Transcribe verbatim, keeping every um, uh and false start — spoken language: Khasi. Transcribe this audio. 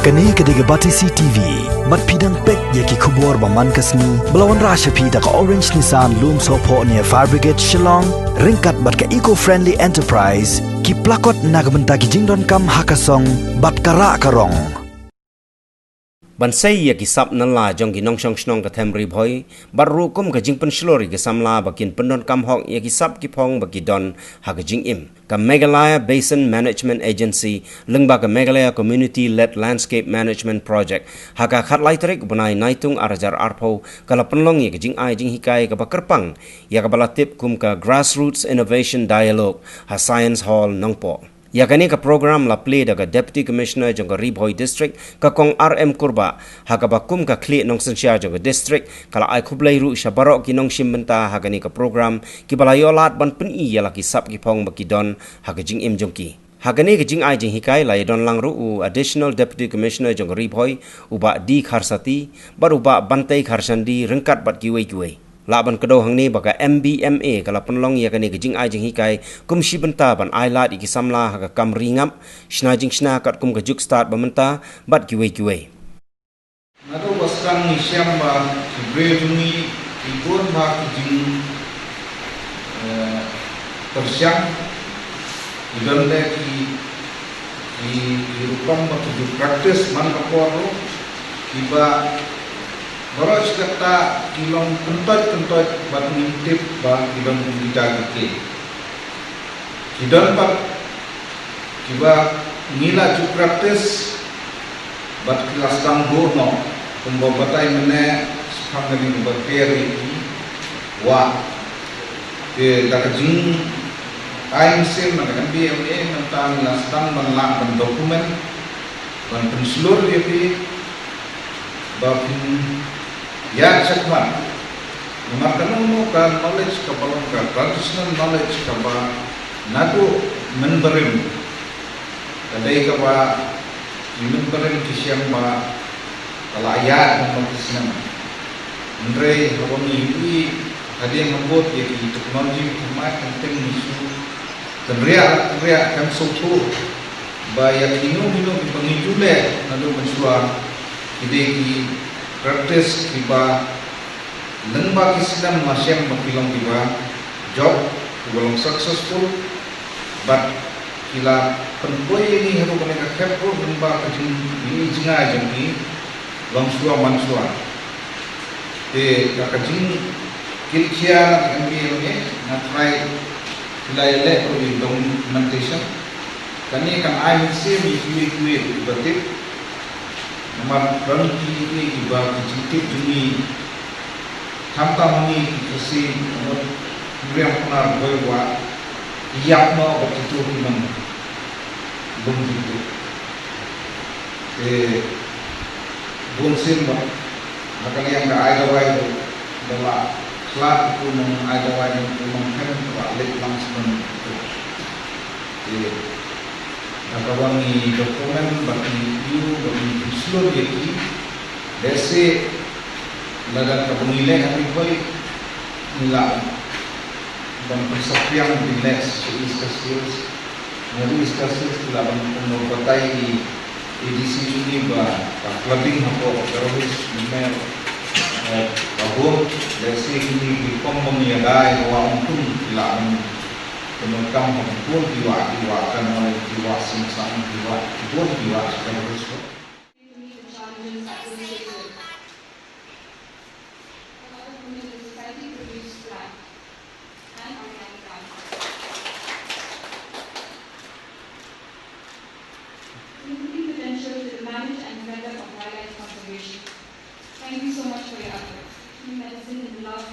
Kane ka dei ka Batesi T V. Bad phi dang peit ïa ki khubor ba man ka sngi ba la wanrah sha phi da ka Orange Nissan Lumsohphoh near Fire Brigade Shillong, ryngkat bad ka Eco Friendly Enterprise, ki plakot na ka bynta ki jingdonkam ha ka song bad ka rah ka rong. Ban sei ïa ki sap nala jong ki nongshong shnong ka them Ri Bhoi, bad ruh kum ka jingpynshlur ïa ki samla ba kin pyndonkam hok ïa ki sap ki phong ba ki don ha ka jingim, ka Meghalaya Basin Management Agency lyngba ka Meghalaya Community Led Landscape Management Project, ha ka khatlai tarik u bnai Naitung arhajar arphew, ka la pynlong ïa ka jingai jinghikai kaba kyrpang ïa kaba la tip kum ka Grassroots Innovation Dialogue ha Science Hall, Nongpoh. Ïa kane ka program la plie da ka Deputy Commissioner jong ka Ri Bhoi District, ka Kong R M Kurbah, ha kaba kum ka khlieh nongsynshar jong ka district, ka la ai khublei ruh sha baroh ki nongshim bynta ha kane ka program, kiba la ïoh lad ban pyni ïa la ki sap ki phong ba ki don ha ka jingim jong ki. Ha kane ka jingai jinghikai la ïadon lang ruh u Additional Deputy Commissioner jong ka Ri Bhoi, u Bah D Kharsati, bad u Bah Bantei Kharshandi, ryngkat bad kiwei kiwei. Lah ban kdew hangne ba ka M B M A ka la pynlong ïa kane ka jingai jinghikai kum shi bynta ban ai lad ïa ki samla ha ka kam ri ngap, shna jingshna katkum ka juk stad ba mynta, bad kiwei kiwei. Naduh ba sdang ngi shem ba ki briew jong ngi ki bun ba ki jing, eh, pyrshang, ki don de ki, ki, ki rukom ba ki ju practice man ka por ruh, kiba baroh shi katta ki long kyntoit kyntoit bad ngim tip ba ki long kumta ki. Ki don pat kiba ngi la ju practice bad ki la sdang buh noh, kumba batai mynne, shaphang kane kaba pher ïa ki wah. Te da ka jingai mynsiem na ka M B M A mynta ngi la sdang ban lah ban document, ban pynshlur ïa phi ba phin ïaid shakhmat. Namar kano kano ka knowledge kaba long ka traditional knowledge kaba naduh mynbarim, ka dei kaba ki mynbarim ki shem ba ka la ïaid mynba ki snem. Hynrei haba ngi ïohi hadien habud ïa ki technology thymmai, teng teng ngi shu kynriah kynriah, kan sngewthuh ba ïa kino kino kiba ngi ju leh naduh mynshuwa ki dei ki practice kiba lyngba ki snem la shem ba ki long kiba jop, kiba long successful, bad ki la pynpoi ïa ngi haduh kane ka khep ruh lyngba ka jing, ïa ki jingai jong ki longshuwa manshuwa. Te da ka jingkit khia na ka M B M A, nga trai, ki la ïaleh ruh ïa ka documentation. Kane kan ai mynsiem ïa kiwei kiwei kiba tip. Namar don kiwei kiba ki jingtip jong ngi, khamtam hangne ki Khasi, mut, Mawryngkneng, Bhoi, Wah, ki ïap noh bad kito ki nonglum jingtip. Te bunsien bad ha ka liang ka ai dawai ruh, da la khlad u nong ai dawai, u nongkhem, la leit lang sdang u. Te da kaba ngi document bad ngi ïoh bad ngi pynshlur ïa ki, lehse lada kaba ngi leh ha Ri Bhoi, ngi lah ban pynsaphriang, ngi leh sha East Khasi Hills, na East Khasi Hills ki lah ban pynbatai ïa i D C jong ngi ba ka flooding hapoh Garo Hills mynne, eh, ka bun, lehse kine ki rukom ba ngi ïada ïa ka wah Umtung ki lah ban pyndonkam ha ki bun ki wah, ki wah Kanhoi, ki wah Symsang, ki wah, ki bun ki wah sha Garo Hills. Meet the challenges that we face with. Another commitment to society produce plan and organize plan. Significant potential to the manage and develop of wildlife conservation. Thank you so much for your efforts. Team medicine in the last